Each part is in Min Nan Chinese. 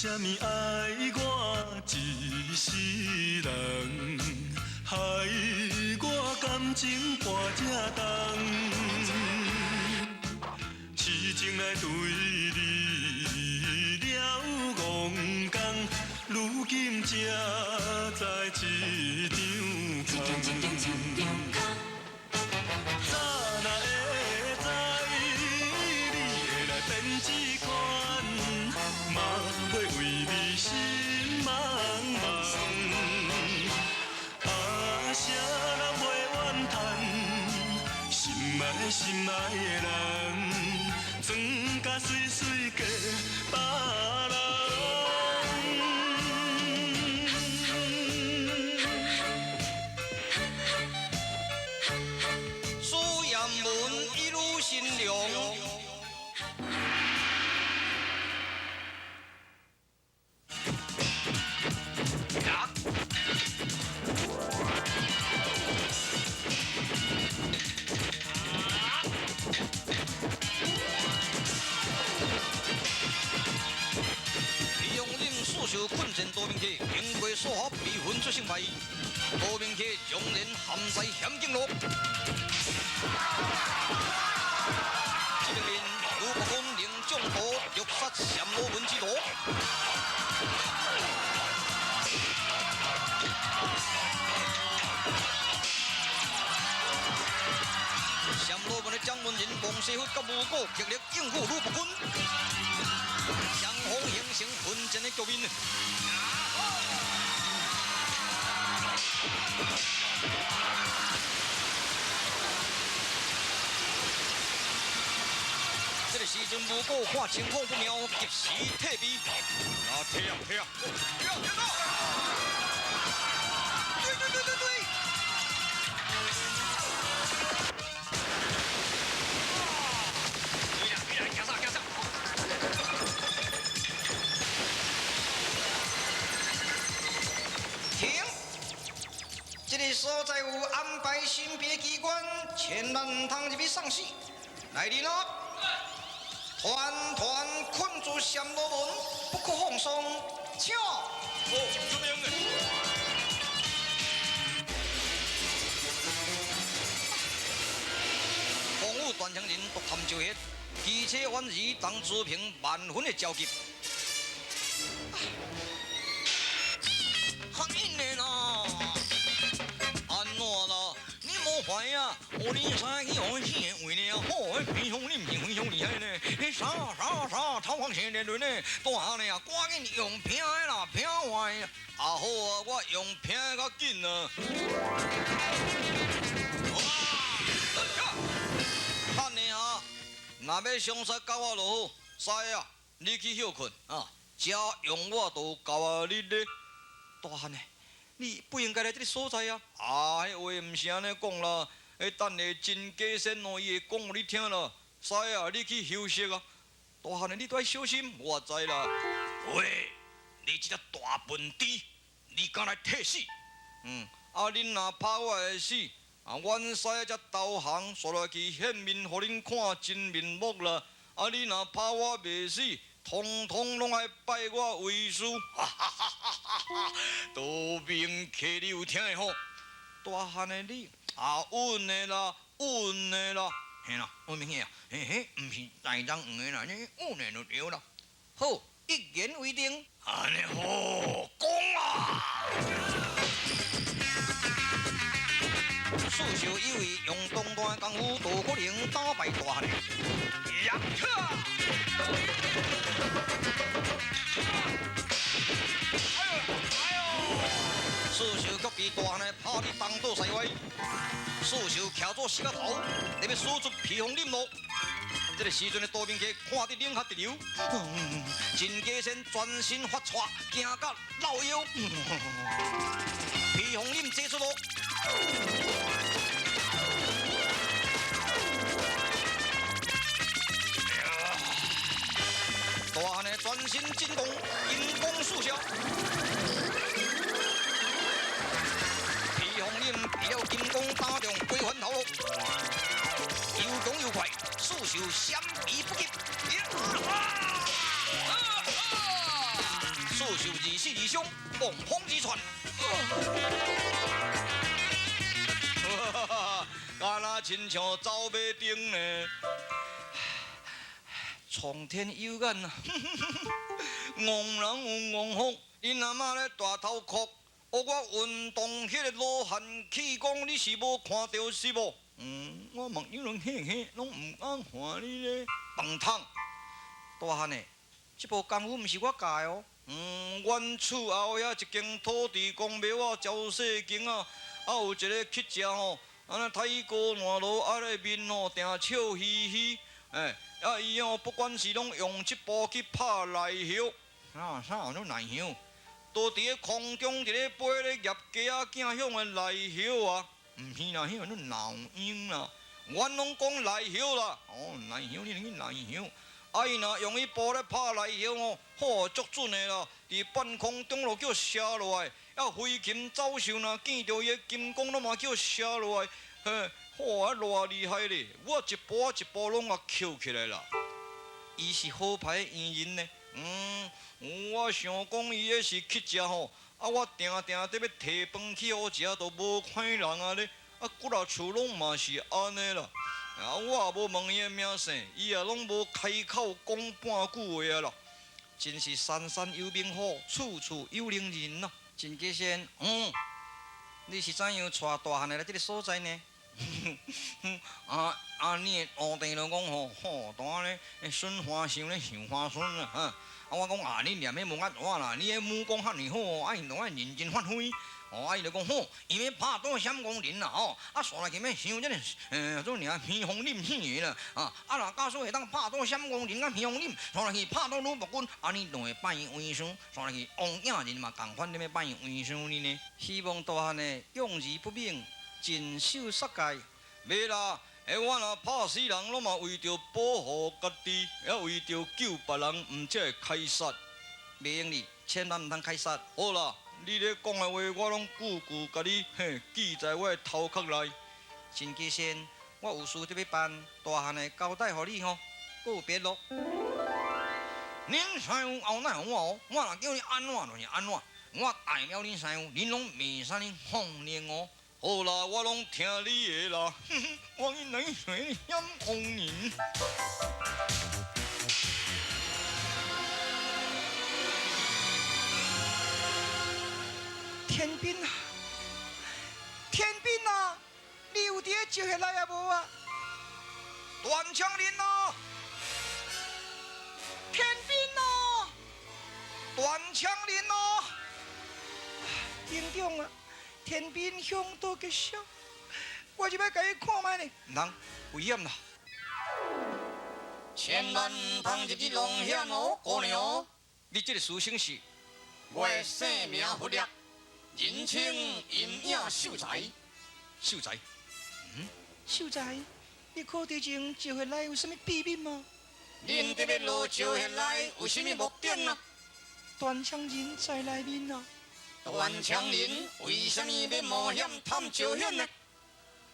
啥物愛我一世人，害我感情跋這重？痴情來對你了戇工，如今才知一場空。早若會知你會來變這款，嘛袂為你心茫茫。啊，啥人袂怨嘆？心愛心愛的人，裝甲媠媠嫁別人。蘇艷文一路新娘。披風嶺四獸困戰多明客，經過數合未分出勝敗。多明客將人陷在險境內。這邊面盧國軍領將徒虐殺暹羅門之徒。暹羅門的掌門人王師傅佮無果極力應付魯國軍，雙方形成混戰的局面。這個時陣無果看情況不妙，及時退避。啊，退啊退啊！退啊退啊！對對對對對！對啦對啦，行啥行啥！停！這個所在有安排神秘機關，千萬毋通入去送死。來人咯！團團困住暹羅門，不可放鬆，請。哦，遵命。風雨傳承人獨探招血，機車婉兒董志平萬分的焦急。較緊的啦，按怎啦？你莫懷啊！哦，你知去予死的位呢？好，彼披風嶺是非常厲害呢。彼啥啥啥頭殼線連輪呢？大漢呢啊，趕緊用拼的啦，拼壞。啊好啊，我用拼的較緊啊。等下啊，若欲相殺到我就好。師啊，你去歇睏啊，這用我就交予你咧。大漢呢？你不應該來這个所在啊！啊，彼話毋是按呢講啦。彼等下真假仙哦，伊會講予你聽啦。師啊，你去休息啊。大漢的，你都愛小心。我知啦。喂，你這隻大笨豬，你敢來替死？嗯，啊，恁若拍我會死，啊，阮師才投降，煞來去現面予恁看真面目啦。啊，你若拍我袂死，統統攏愛拜我為師。哈哈哈哈！多明客，你有聽的吼？大漢的你，啊，穩的啦，穩的啦，嘿啦，穩明顯啊，嘿嘿，毋是大張黃的啦，你穩的就對啦。好，一言為定。按呢好，講啊！四獸以為用當段功夫，都可能打敗大漢的。呀哈！四獸卻被大漢的拍得東倒西歪，四獸徛做死角頭，欲使出披風嶺咯。這個時陣的多明客看得冷血直流，真假仙全身發掣，驚甲落腰。披風嶺這出咯。大漢的全身震動，金光四射。披風嶺被了金光打中，歸還頭路，又強又快，四獸閃避不及。受二死二伤，望风而窜。敢若亲像走马灯呢，苍天有眼啊！戆人有戆福，恁阿嬷咧大头壳，学我运动彼个罗汉气功，你是无看著是无？嗯，我目睭拢黑黑，拢毋敢看你咧。饭桶，大汉的，这部功夫毋是我教的哦。嗯，阮厝后遐一间土地公庙啊，招细间啊，啊有一个乞食吼，按呢太高烂落，啊咧面吼定笑嘻嘻，欸，啊伊吼不管是拢用这部去拍赖叶，啥啥叫赖叶？都伫咧空中伫咧飞咧夹鸡仔囝向的赖叶啊，毋是啦，彼个老鹰啦，阮拢讲赖叶啦，哦，赖叶你去赖叶。啊！伊若用彼步咧拍赖叶吼，吼足准的啦！伫半空中就叫射落来，啊飞禽走兽若见著伊的金光，拢嘛叫射落来，嘿，吼啊偌厉害咧！我一步一步拢共捡起来啦。伊是好牌的艺人呢，嗯，我想讲伊彼是乞食吼，啊我定定伫欲提饭去予食，都无看人啊咧，啊几若厝拢嘛是按呢啦。啊！我也无问伊的名姓，伊也拢无开口讲半句话啊啦。真是山山有猛虎，处处有灵人呐。陈继先，嗯，你是怎样带大汉的来这个所在呢？啊啊！你的徒弟就讲吼，吼，当咧孙花生咧想花孙啊，哈！啊，我讲啊，你念彼无按怎啦？你彼武功遐尔好，啊，伊就爱认真发挥。哦，啊，伊就讲好，伊欲拍倒闪光人啦，吼，啊，煞来去欲想这个，做尔披风凛死的啦，啊，啊，若假使会当拍倒闪光人佮披风凛，煞来去拍倒鲁伯君，按呢就会拜为师，煞来去王影人嘛仝款咧欲拜为师你呢？希望大汉的用而不明，尽守杀戒。袂啦，欸，我若拍死人，拢嘛为著保护家己，也为著救别人，毋才会开杀。袂用哩，千万毋通开杀。好啦。你咧讲的话，我拢句句共你嘿记在我的头壳内。陈继先，我有事得欲办，大汉的交代予你吼，告别咯。恁师父后奈予我哦，我若叫你按怎就是按怎，我代表恁师父，恁拢袂使恁放任哦。好啦，我拢听你的啦。我去来找闪光人。天兵啊，天兵啊，你有伫咧石穴内啊无啊？断枪人啊！天兵啊，断枪人啊！营长啊，天兵凶多吉少，我就欲共伊看觅呢，毋通，危险啦！千万毋通入去龙险哦，姑娘。你这个书生是？我的姓名佛烈。人称阴影秀才，秀才，嗯，秀才，你可知影石穴内有啥物秘密吗？恁伫欲落石穴内有啥物目的啊？断枪人在内面啊！断枪人为啥物欲冒险探石穴呢？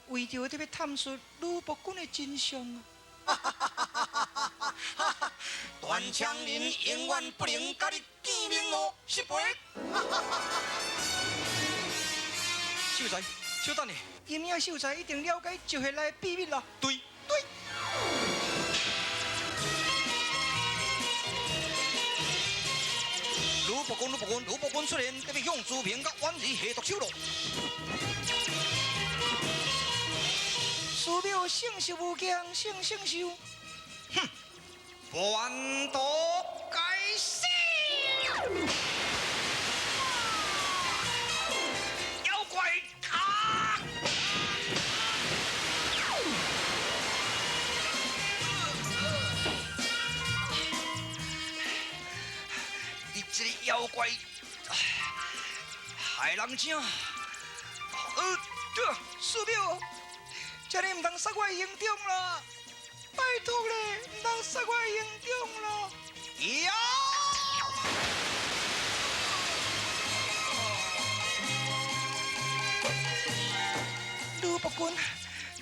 为著欲探出鲁伯君的真相啊！断枪人永远不能佮你见面哦，失陪。秀才，稍等下。阴影秀才一定了解石穴内的秘密啦。对对。鲁伯君，鲁伯君，鲁伯君出现，特别向朱平佮婉儿下毒手咯。师表圣寿无疆，圣圣寿。哼，叛徒该死！妖怪啊！你这个妖怪，害人精！对，师表，这你毋通杀我营长啦！拜托咧，毋通杀我营长啦！呀！鲁伯君，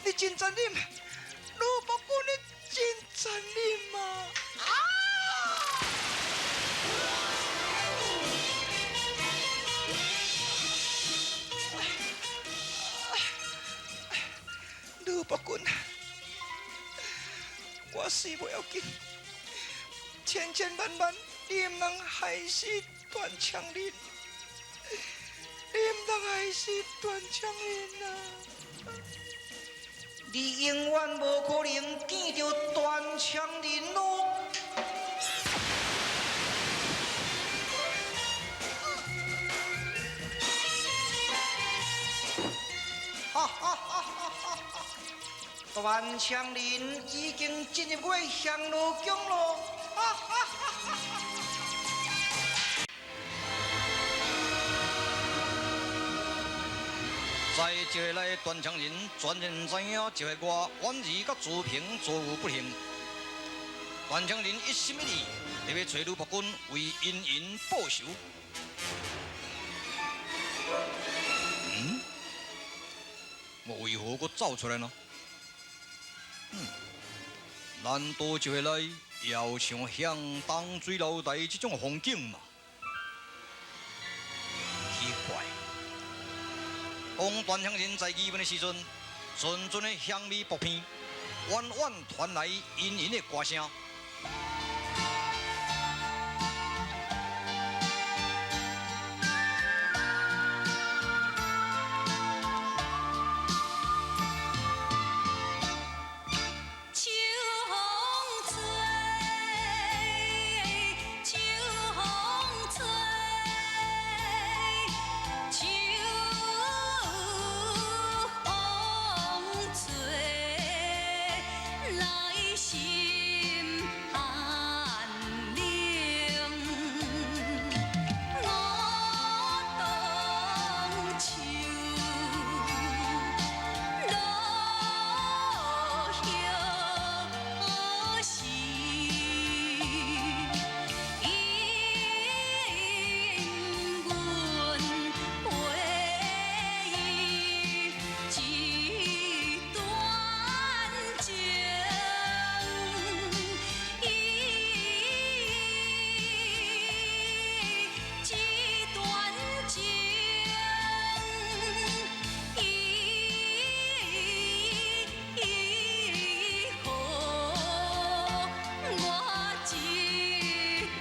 你真残忍！鲁伯君，你真残忍啊！啊！我死無要緊，千千萬萬你毋通害死斷腸人，你毋通害死斷腸人啊！你永遠無可能見著斷腸人囉。哈哈哈哈哈！斷腸人已經進入我的香爐宮囉！哈哈哈哈！在這個來斷腸人全然知影，這个我婉兒佮朱平遭遇不幸。斷腸人一心一意，欲欲揣呂伯君為茵茵報仇。嗯？我為何閣走出來呢？嗯？難道這个來也有像向東水樓台這種風景嗎？奇怪。當斷腸人在疑問的時陣，陣陣的香味薄片，遠遠傳來隱隱的歌聲。秋風吹，秋風吹，秋風吹，來心寒冷。梧桐樹，落葉時，因阮陪伊一段情，伊一段情，伊予我一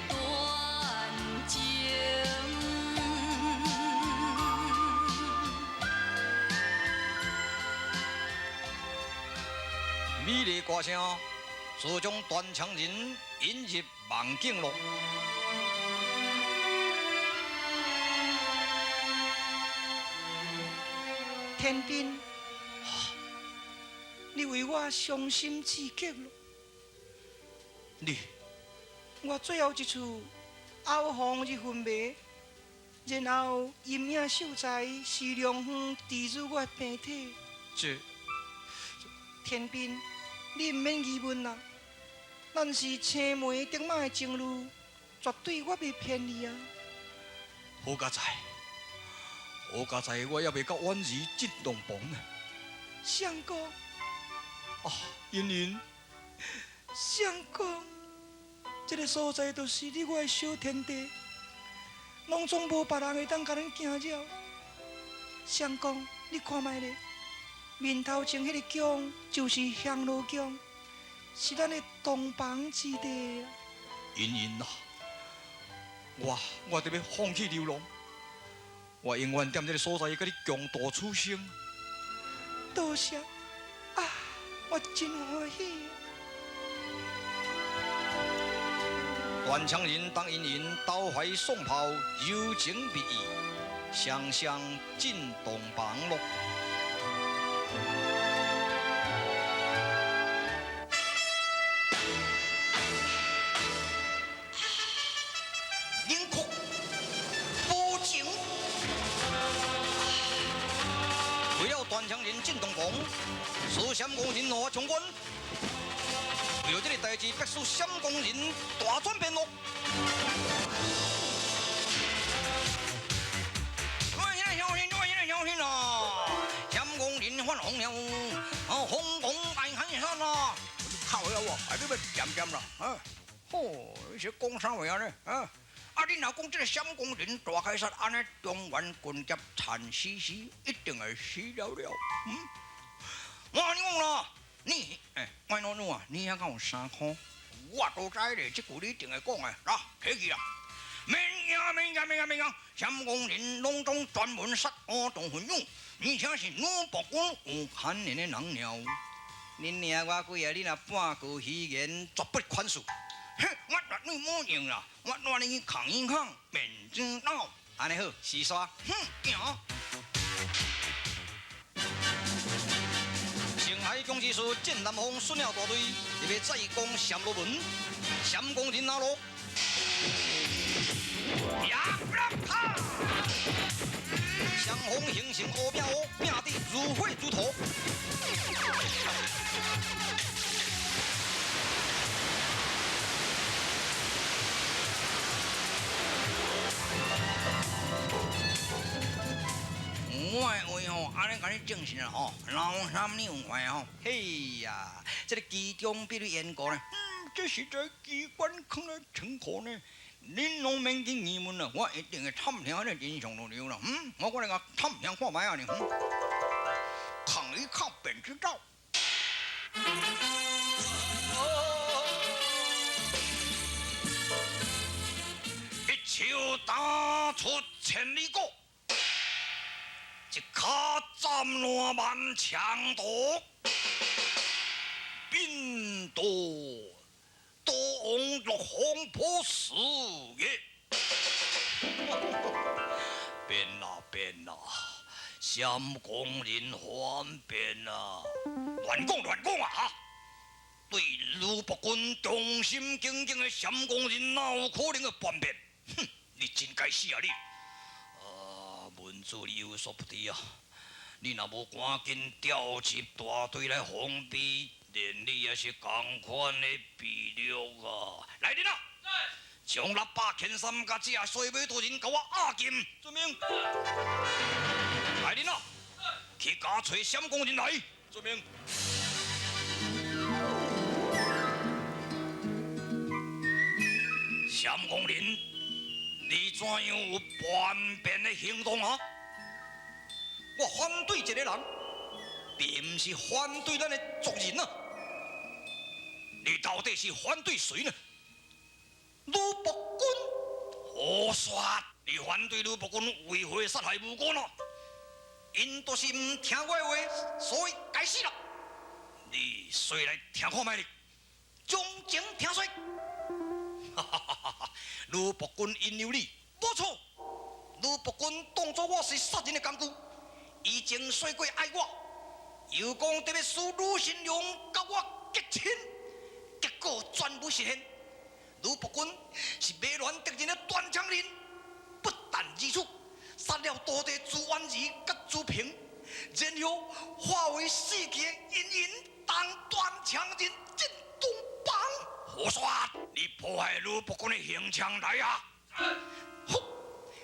段情。美麗歌聲，就將斷腸人引入夢境囉。天斌，你為我傷心至極囉。你，我最後一次偶逢入昏迷，然後陰影秀才是良方治愈我的病體。這天斌，你毋免疑問啦，咱是青梅竹馬的情侶，絕對我袂騙你啊！好佳哉，好佳哉，我猶未佮婉兒進洞房呢。相公，啊，茵茵，相公，這个所在就是你我的小天地，攏總無別人會當共咱驚擾。相公，你看覓咧，面頭前彼个宮就是香爐宮，是咱的洞房之地啊！茵茵啊，我得欲放棄流浪，我永遠踮這个所在佮你共度此生。多謝啊，我真歡喜。斷腸人當茵茵投懷送抱，柔情蜜意，雙雙進洞房囉。冷酷無情，為了斷腸人進洞房，蘇閃公人予我衝關。為了這个代誌，必須閃光人大轉變囉。我現在小心，我現在小心啊！閃光人發瘋了，啊，瘋狂愛寒山啊！靠了我，啊，你欲恬恬啦，啊，吼，你是講啥話呢？啊，啊，你若講這个閃光人大開殺，按呢中原軍甲慘死死，一定會死了了。嗯，我共你講啦，你欸，歪老母啊，你遐敢有三箍？我都知咧，這句你一定會講的，來，起去啦！免驚免驚免驚免驚，閃光人攏總專門殺烏當分養，而且是女僕軍有堪憐的人了。恁娘我鬼啊！你若半句虛言，絕不寬恕。哼，我絕對無用啦！我帶你去扛一扛，免知道。按呢好，是煞。哼，行。星海僵尸师郑南风孙了大队，入来再攻暹罗门，闪光人哪路？呀！哈！双方形成乌拼乌，拼得如火如荼。我的话吼，按呢共你证实啦吼，老三你有看吼？嘿呀，這个其中必有缘故呢。這實在機關囥咧倉庫呢，恁攏免去疑問啦，我一定會探聽彼個真相就對啦。我過來共探聽看覓仔呢。看一看便知道。一手打出千里鼓。一跤斩烂万长途，变道刀王落风破事业。变啦变啦，闪光人反变啦！乱讲乱讲啊！对吕伯君忠心耿耿的闪光人，哪有可能会叛变？哼，你真该死啊你！文主，你有所不知啊！你若无赶紧调集大队来防备，连你也是仝款的比率啊！来人啊！将六百千三佮这衰尾大人共我押禁。遵命。来人啊！去共揣闪光人来。遵命。闪光人，你怎样有叛变的行动啊？我反对一个人，并毋是反对咱的族人啊！你到底是反對誰呢？呂伯君，胡說！你反對呂伯君為何殺害無辜呢？𪜶都是毋聽我的話，所以該死啦！你說來聽看覓哩？將情聽說。哈哈哈哈！呂伯君引誘你，無錯。呂伯君當作我是殺人的工具，以前說過愛我，又講得欲使呂新娘佮我結親，結果全部實現。呂伯君是迷亂敵人的斷腸人，不但如此，殺了徒弟朱婉兒佮朱平，然後化為死去的陰影，當斷腸人進洞房。胡說！你破壞呂伯君的形象來啊！哼，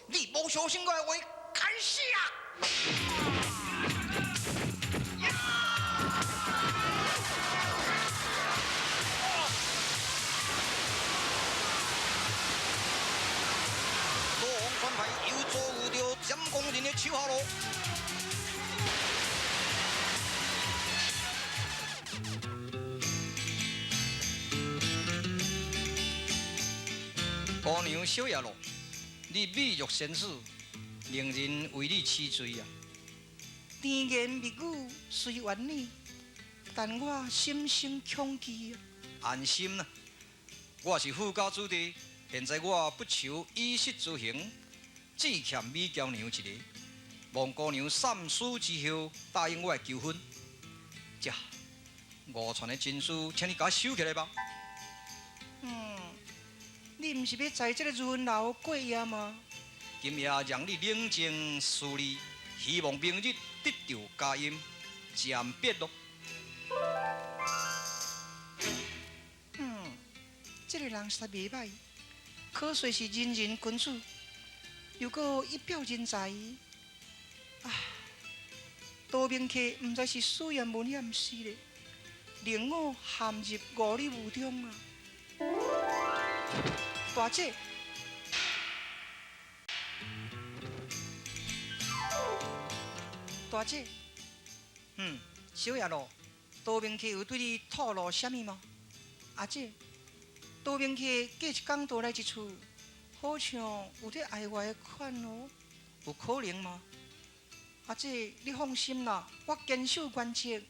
你無相信我的話，該死啊！罗王选派又遭遇著闪光人的手下咯。姑娘小叶落，你美若仙子，令人為你痴醉啊！甜言蜜語雖圓你，但我心生恐懼啊！安心啦，我是富家子弟，現在我不求衣食住行，只欠美嬌娘一个。望姑娘三思之後答應我的求婚。這五串的珍珠，請你共我收起來吧。你毋是欲在這个如雲樓過夜嗎？今夜讓你冷靜思慮，希望明日得到佳音，暫別囉。這个人實在袂䆀，可說是仁人君子，又閣一表人才。唉，多明客毋知是使言文抑毋是咧，令我陷入五里霧中啊！大姐，大姐，小葉咯，多明克有對你透露啥物嗎？阿姐，多明克過一工倒來一次，好像有咧愛我的款哦，有可能嗎？阿姐，你放心啦，我堅守原則，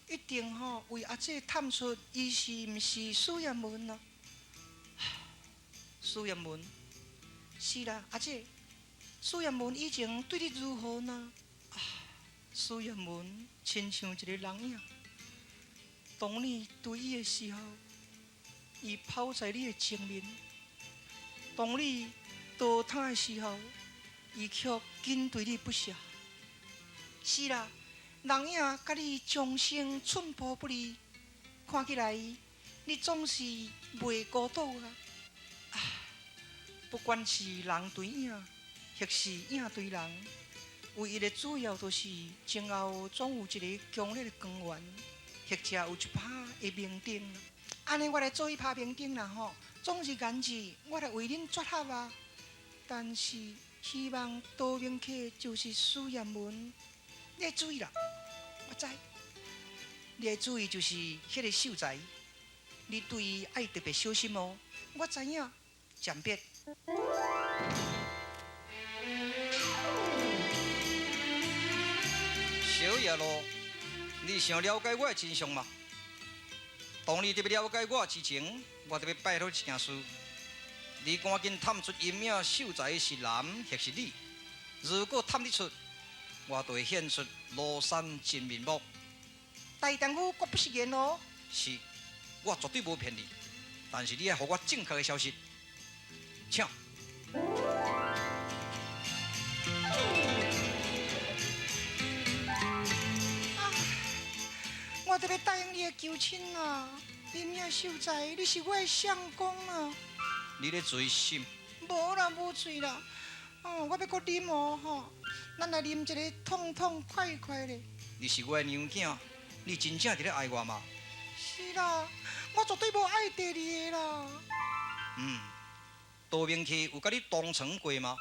一定吼為阿姐探出伊是毋是蘇葉文啊。蘇葉文，是啦，阿姐，蘇葉文以前對你如何呢？啊，蘇葉文親像一個人影。當你對伊的時候，伊拋在你的前面；當你倒塌的時候，伊卻緊對你不捨。是啦，人影佮你終生寸步不離，看起來你總是袂孤獨啊！啊，不管是人對影，抑是影對人，唯一的主要就是前後總有一个強烈的光源。或者有一拍的明燈，按呢我來做伊拍明燈啦吼。總而言之，我來為恁撮合啊。但是希望多明克就是蘇葉文，你愛注意啦，我知。你愛注意就是彼个秀才，你對伊愛特別小心哦。我知影，暫別。小葉咯。你想了解我的真相嗎？當你特別了解我之前，我特別拜託一件事，你趕緊探出陰影秀才是男抑是女。如果探得出，我就會現出廬山真面目。大丈夫絕不食言哦。是，我絕對無騙你，但是你愛予我正確的消息，請。我特別答應你的求親啊！陰影秀才，你是我的相公啊！你咧醉心？無啦，無醉啦。哦，我欲閣啉哦吼，咱來啉一个痛痛快快的。你是我的娘囝，你真正佇咧愛我嗎？是啦，我絕對無愛第二个啦。嗯，多明克有佮你同床過嗎？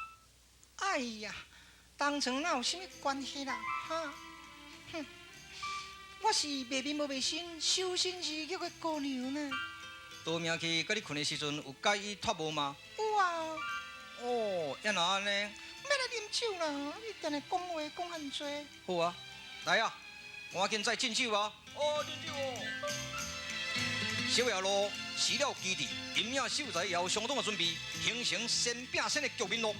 哎呀，同床哪有啥物關係啦？哈，哼。我是袂面無袂身、修身持玉的姑娘呢。多明克佮你睏的時陣，有佮意脫帽嗎？有啊。哦，猶若按呢？欲來啉酒啦！你定定講話講遐濟。好啊，來啊，趕緊再敬酒啊！哦，敬酒哦。小野路飼料基地，陰影秀才也有相當的準備，形成先拼先的局面咯。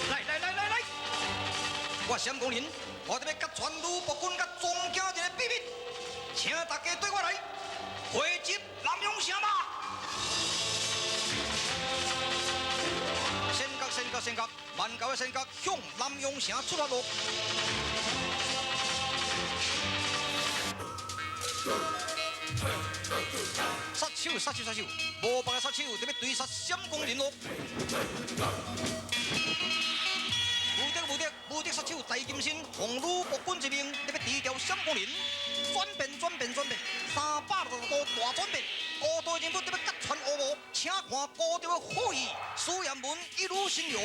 來來來來來！我閃光人，我欲佮全呂伯君佮莊驚一个秘密，請大家對我來匯集南陽城吧！仙閣仙閣仙閣，萬教的仙閣向南陽城出發咯！殺手殺手殺手，無別个殺手，特別追殺閃光人咯！無敵無敵無敵殺手大金身，奉呂伯君之命，特別除掉閃光人，轉變轉變轉變，360度大轉變，高道人物特別吉傳烏無，請看高道的好戲，蘇葉文一路新容。